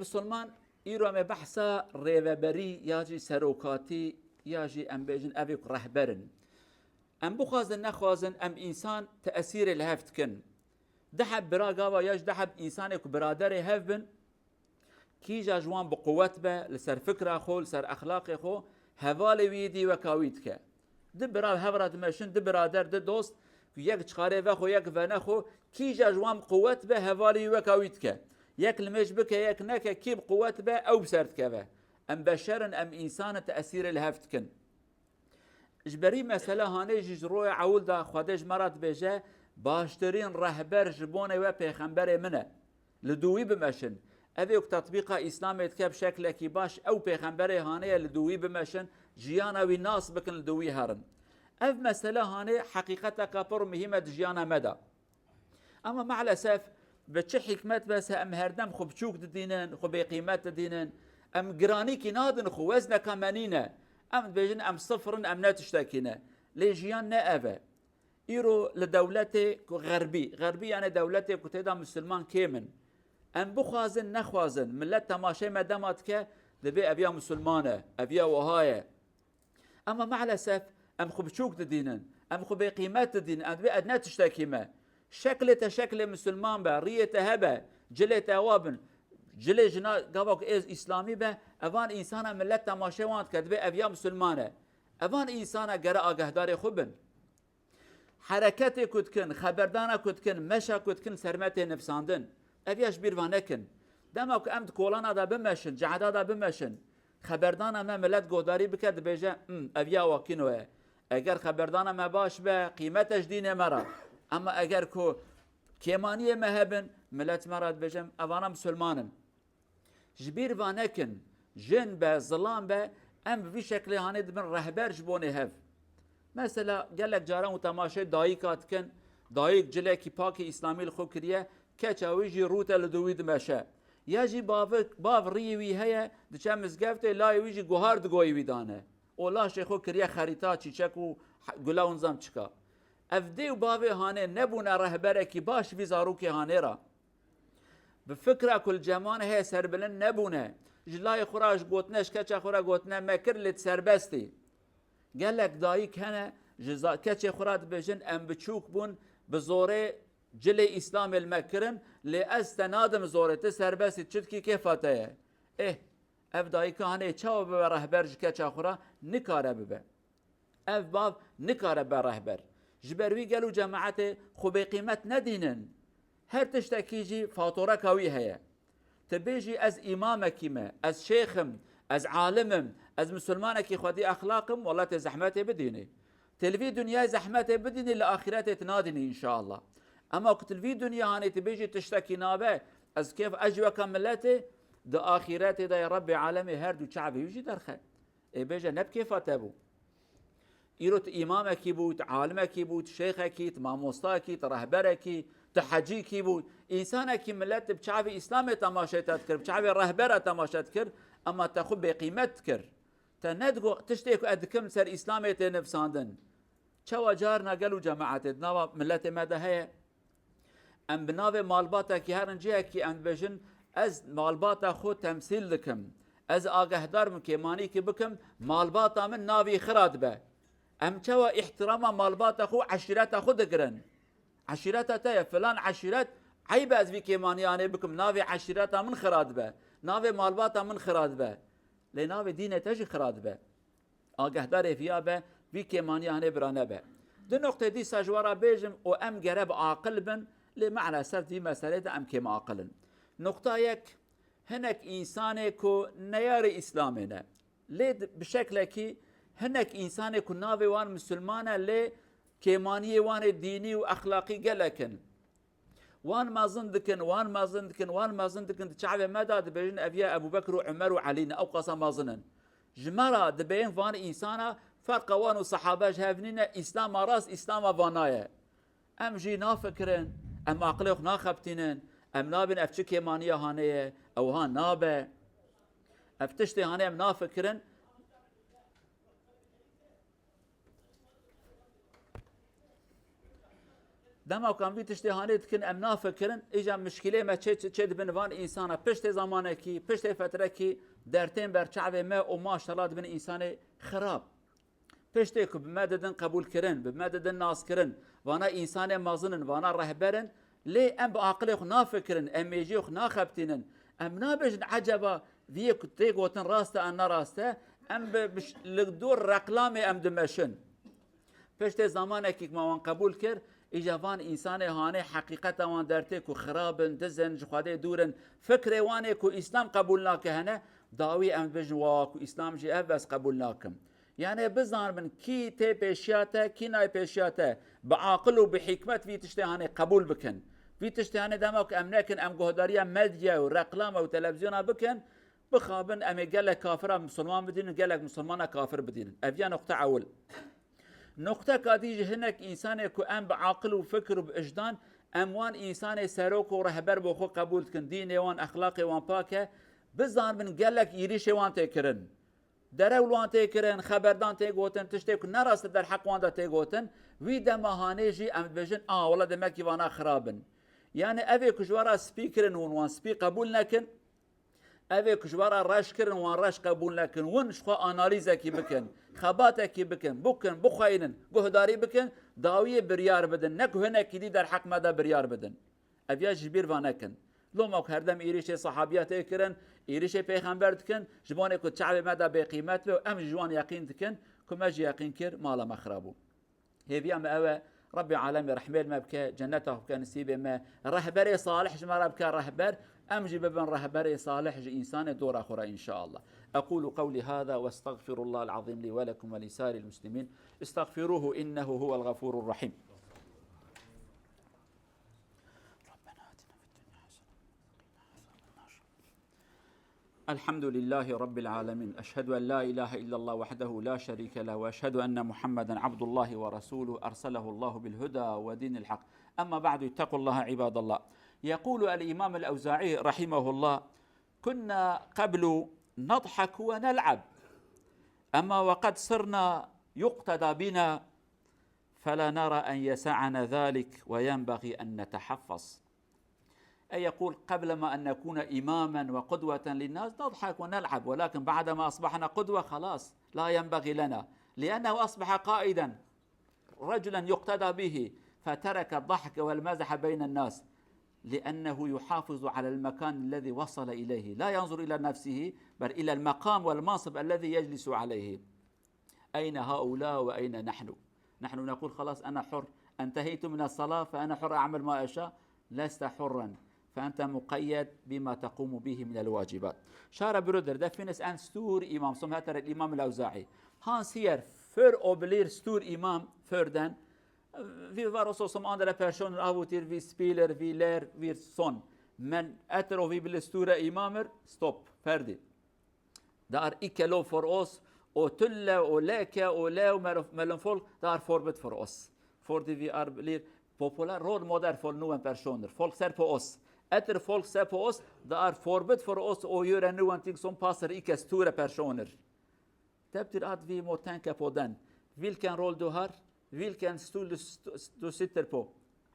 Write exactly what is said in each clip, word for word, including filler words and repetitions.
Musulman, îro em ê behsa rêveberî ya jî serokatî ya jî em bêjin evê ku rehber in. Em bixwazin nexwazin em însan tesîrê li hev dikin. Du heb bira gava ya jî du heb însanê ku biraderê hev bin, kîja ji wan bi quwet be li ser fikra xwe, li ser exlaqê xwe, hevalê wî yê dî weka wî dike. Du bira hev re dimeşin, du birader, du dost, ku yek çixarê vexwe, yek venexwe, kîja ji wan bi quwet be, hevalê wî weka wî dike. Yek limêj bike, yek neke, kî bi quwet be, ew bi ser dikeve. Em beşer in, em însan in, tesîrê li hev dikin. Ji berî mesela hanê jî ji roya ewil de Xwedê ji me re dibêje, baştirîn rehber ji bonê we pêxemberê min e. Li dû wî bimeşin. Evê ku tetbîqa Îslamê dike bi şeklekî baş, ew pêxemberê hanê ye, li dû wî bimeşin, jiyana wî nas bikin, li dû wî herin. Ev mesele hanê heqîqeteka pir muhîm e di jiyana me de. Ama maalesef bi çi hikmet be se em herdem xwe biçûk didînin, xwe bêqîmet didînin. Em giranîkî nadin xwe, wezneka me nîne. Em dibêjin em sifir in, em ne tiştekî ne. Lê jiyan ne ev e. Îro li dewletê ku xerbî, xerbî yani dewletê ku tê de misilman kêm in. Em bixwazin, nexwazin, millet temaşeyê me dema dike, dibê ev ya misilman e, ev ya wiha ye. Ama maalesef em xwe biçûk didînin, em xwe bêqîmet didînin, em dibê ev ne tiştekî me. Şeklê te şeklê misilman be, riyê te hebe, cilê te ewa bin, cilê jina gava ku êz îslamî be, evan însana millet temaşeyê wan dike, dibê ev ya misilman e. Evan însana gere agahdarê xwe bin. Hereketê ku dikin, xeberdana ku dikin, meşa ku dikin, ser me tê nivsandin. Ev ya ji bîr va nekin. Dema ku em di kolana de bimeşin, cehda de bimeşin, xeberdana me milet guhdarî bike, dibêje, "Hmm, ev ya wakîno ye." Eger xeberdana me baş be, qîmet e ji dînê me re. Ama eger ku kêmaniyê me hebin, milet me re dibêje, "Evana misilman in." Ji bîr va nekin, jin be, zilam be, em bi vî şeklê hanê dibin rehber ji bonê hev. Mesela gelek caran û temaşê dayika dikin, dayik cilekî pakê îslamî li xwe kiriye, keça wî jî rûte li dû wî dimeşe. Ya jî bavik, bav riyê wî heye, diçe mizgeftê, layê wî jî guhar di goyê wî dane. Û laşê xwe kiriye xerîta, çîçek û he-, gula û nizam çika. Ev dê û bavê hanê nebûne rehberekî baş vî zarokê hanê re. Bi fikra ku li cem wan heye serbilind nebûne. Ji layê xwe re ji gotine, ji keça xwe re gotine me kir, lê tu serbest î. Gelek dayik hene, ji za-, keçê xwe re dibêjin, em biçûk bûn, bi zorê cilê Îslamê li me kirin, lê ez te nadim zorê, tu serbest î, çi dikî kêfa te ye. Êh, ev dayika hanê çawa bibe rehber ji keça xwe re? Nikare bibe. Ev bav nikare be rehber. Ji ber wî gel û cemaetê xwe bêqîmet nedînin. Her tiştekî jî fatoreka wî heye. Tu bêjî, "Ez îmamekî me, ez şêx im, ez alim im, ez misilmanekî xwedî exlaq im", wela tê zehmetê bidînî. Tê li vî dinyayê zehmetê bidînî, li axîretê tu nadînî înşallah. Ema ku tu li vî dinya hanê tu bêjî tiştekî nabe, ez kêf, ez jî weka miletê, di axîretê de ya Rebbê alemê her du çavê wî jî derxe. Ê bêje ne bi kêfa te bû. Îro tu îmamekî bû, tu alimekî bû, tu şêxekî, tu mamostakî, tu rehberekî, tu hecîkî bû. Însanekî milet bi çavê Îslamê temaşê te dikir, bi çavê rehbera temaşe dikir, ema te xwe bêqîmet dikir. Te nedigot, tiştê ku ez dikim ser Îslamê tê nivsandin. Çawa carna gel û cemaetê di nava miletê me de heye? Em bi navê malbatekî herin cihekî em dibêjin, "Ez malbata xwe temsîl dikim. Ez agehdar bim, kêmanîkî bikim, malbata min navî xira dibe." Em çawa îhtirama malbata xwe û eşîreta xwe digirin? Eşîreta te ye, filan eşîret, eyb e ez vî kêmaniyanê bikim, navê eşîreta min xira dibe, navê malbata min xira dibe. Lê navê dînê te jî xira dibe. Agehdarê viya be, vî kêmaniya hanê bira nebe. Du noqtê dîsa ji we re bêjim û em gere bi aqil bin, lê maalesef di vî meselê de em kêm aqil in. Noqta yek, hinek însanê ku neyarê Îslamê ne. Lê di-, bi şeklekî hinek însanê ku navê wan misilman e, lê kêmaniyê wan ê dînî û exlaqî gelek in. Wan mezin dikin, wan mezin dikin, wan mezin dikin, di çavê me de dibêjin, "Ev ya Ebû Bekir û Umer û Elî ne, ew qasa mezin in." Ji me re dibêjin van însana, ferqa wan û sehabe ji hev nîne, Îslama rast, Îslama vana ye. Em jî nafikirin, em aqilê xwe naxebitînin, em nabin ev çi kêmaniya hanê ye, ew ha nabe. Ev tiştê hanê em nafikirin. Dema ku em vî tiştê hanê dikin, em nafikirin, îca mişkilê me çê, çê dibin van însana. Piştê zamanekî, piştê fetrekî dertên ber çavê me û maşallah dibin însanê xirab. Piştê ku bi me didin qebûlkirin, bi me didin naskirin, vana însanê mezin in, vana rehber in, lê em bi aqilê xwe nafikirin, em mêjiyê xwe naxebitînin. Em nabêjin eceba vî yê ku tê gotin rast e an ne rast e, em bi, bi ş-, li dor reklamê em dimeşin. Piştê zamanekî ku me wan qebûl kir, îca van însanê hanê heqîqeta wan dertê ku xirab in, diz in, ji Xwedê dûr in, fikrê wan ê ku Îslam qebûl nake hene, dawî em dibêjin, wa ku Îslam jî ev ez qebûl nakim. Yanê bizanibin kî tê pêşiya te, kî nayê pêşiya te, bi aqil û bi hikmet vî tiştê hanê qebûl bikin. Vî tiştê hanê dema ku em nekin, em guhdariya medya û reklama û televizyona bikin, bixabin em ê gelek kafira misilman bidînin, gelek misilmana kafir bidînin. Ev ya nuqte ewil. Nuqteka dî ji hinek însanê ku em bi aqil û fikir û bi ijdan, em wan însanê serok û rehber bo xwe qebûl dikin, dînê wan, exlaqê wan pak e, bizanibin gelek êrîşê wan tê kirin. Derew li wan tê kirin, xeberdan tê gotin, tiştê ku ne rast e derheq wan de tê gotin, wî dema hanê jî em dibêjin, a, wela demekî vana xirab in. Yani evê ku ji we re spî kirin hûn wan spî qebûl nekin, evê ku ji we re reş kirin wan reş qebûl nekin, win ji xwe analîzekî bikin, xebatekî bikin, bikin, bixweynin, guhdarî bikin, dawiyê biryar bidin, ne ku hinekî dî derheq me de biryar bidin. Ev ya ji bîr va nekin. Loma ku herdem êrîşê sehabiya tê kirin, êrîşê pêxember dikin, ji bonê ku çavê me de bêqîmet be û em ji wan yeqîn dikin, ku me jî yeqîn kir, mala me xira bû. Hêviya me ew e, Rebbê alemê rehmê li me bike, cenneta xwe bike nisîbê me, rehberê salih ji me re bike rehber, em jî bibin rehberê salih ji însanê dora xwe re, înşaallah. أقول قولي هذا وأستغفر الله العظيم لي ولكم ولسائر المسلمين. استغفروه إنه هو الغفور الرحيم. ربنا آتنا في الدنيا حسنة وقنا عذاب النار. الحمد لله رب العالمين. أشهد أن لا إله إلا الله وحده لا شريك له، وأشهد أن محمدا عبد الله ورسوله أرسله الله بالهدى ودين الحق. أما بعد، اتقوا الله عباد الله. يقول الإمام الأوزاعي رحمه الله: كنا قبل نضحك ونلعب، أما وقد صرنا يقتدى بنا فلا نرى أن يسعنا ذلك وينبغي أن نتحفظ. أي يقول: قبل ما أن نكون إماما وقدوة للناس نضحك ونلعب، ولكن بعدما أصبحنا قدوة خلاص لا ينبغي لنا، لأنه أصبح قائدا، رجلا يقتدى به، فترك الضحك والمزح بين الناس، لأنه يحافظ على المكان الذي وصل إليه، لا ينظر إلى نفسه، بل إلى المقام والمنصب الذي يجلس عليه. أين هؤلاء وأين نحن؟ نحن نقول: خلاص، أنا حر، أنتهيت من الصلاة، فأنا حر أعمل ما أشاء. لست حرا، فأنت مقيد بما تقوم به من الواجبات. Şara Brüder, de finnes en stor Imam, som heter Imam el-Awza'i. Hans hier, för obelir stor Imam, för den, vi var oss som andra personer av och till, vi spelar, vi lär, vi sån. Men etter och vi blir stora imamer, stopp, färdig. Det är icke lov för oss att tulla och leka och le och mellan folk, det är förbud för oss. För det vi är, blir populär roll model för någon personer. Folk ser på oss. Efter folk ser på oss, det är förbud för oss att göra någonting som passar icke stora personer. Det betyder att vi må tänka på den. Vilken roll du har, vilken stol du, st- du sitter på,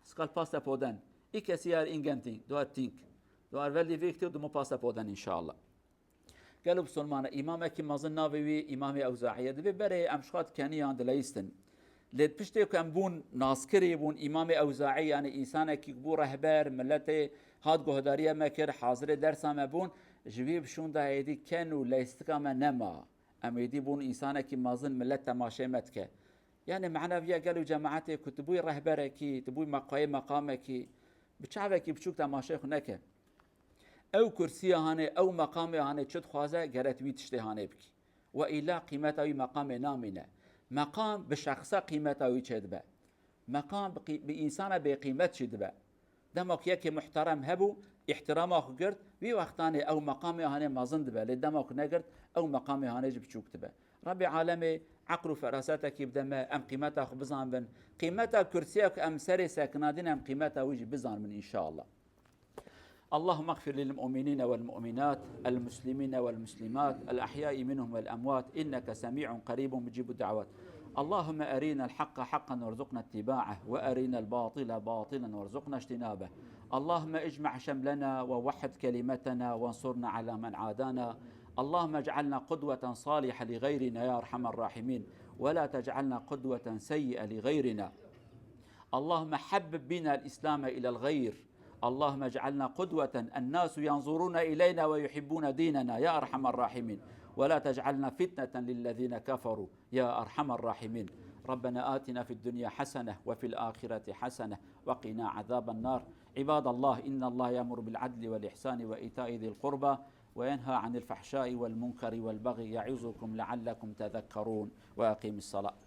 ska passa på den. Icke säga ingenting, du har tänkt. Du är väldigt viktig och du må passa på den, inshallah. Gelo bisilmane, îmamekî mezin navê wî Îmamê Ewzaî ye. Divê berê em ji xwe dikeniyan dileyistin. Lê piştê ku em bûn naskirî, bûn Îmamê Ewzaî, yanî însanekî ku bû rehber, miletê hat guhdariyê me kir, hazirê dersa me bûn, ji wî bi şûnda êdî ken û leyistika me nema. Em êdî bûn însanekî mezin, milet temaşê me dike. Yanî menaviya gel û cemaetê ku tu bûyî rehberekî, tu bûyî meqayê meqamekî, bi çavekî biçûk temaşê xwe neke. Ew kursiya hanê, ew meqamê hanê çi dixwaze, gere tu wî tiştê hanê bikî. Ve îlla qîmeta wî meqamê namîne. Meqam bi şexsa qîmeta wî çêdibe. Meqam bi qî-, bi însana bêqîmet jî dibe. Dema ku yekê muhterem hebû, îhtirama xwe girt, wî wextanê ew meqamê hanê mezin dibe. Lê dema ku negirt, ew meqamê hanê jî biçûk dibe. Rebê alemê eql û ferasetekî bide me, em qîmeta xwe bizanbin. Qîmeta kursiya ku em serê sekinandin, em qîmeta wî jî bizanbin înşallah. اللهم اغفر للمؤمنين والمؤمنات، المسلمين والمسلمات، الأحياء منهم والأموات، إنك سميع قريب مجيب الدعوات. اللهم أرنا الحق حقا وارزقنا اتباعه، وأرنا الباطل باطلا وارزقنا اجتنابه. اللهم اجمع شملنا ووحد كلمتنا وانصرنا على من عادانا. اللهم اجعلنا قدوة صالحة لغيرنا يا أرحم الراحمين، ولا تجعلنا قدوة سيئة لغيرنا. اللهم حبب بنا الإسلام إلى الغير. اللهم اجعلنا قدوة الناس ينظرون إلينا ويحبون ديننا يا أرحم الراحمين، ولا تجعلنا فتنة للذين كفروا يا أرحم الراحمين. ربنا آتنا في الدنيا حسنة وفي الآخرة حسنة وقنا عذاب النار. عباد الله، إن الله يأمر بالعدل والإحسان وإيتاء ذي القربى وينهى عن الفحشاء والمنكر والبغي يعظكم لعلكم تذكرون. وأقيموا الصلاة.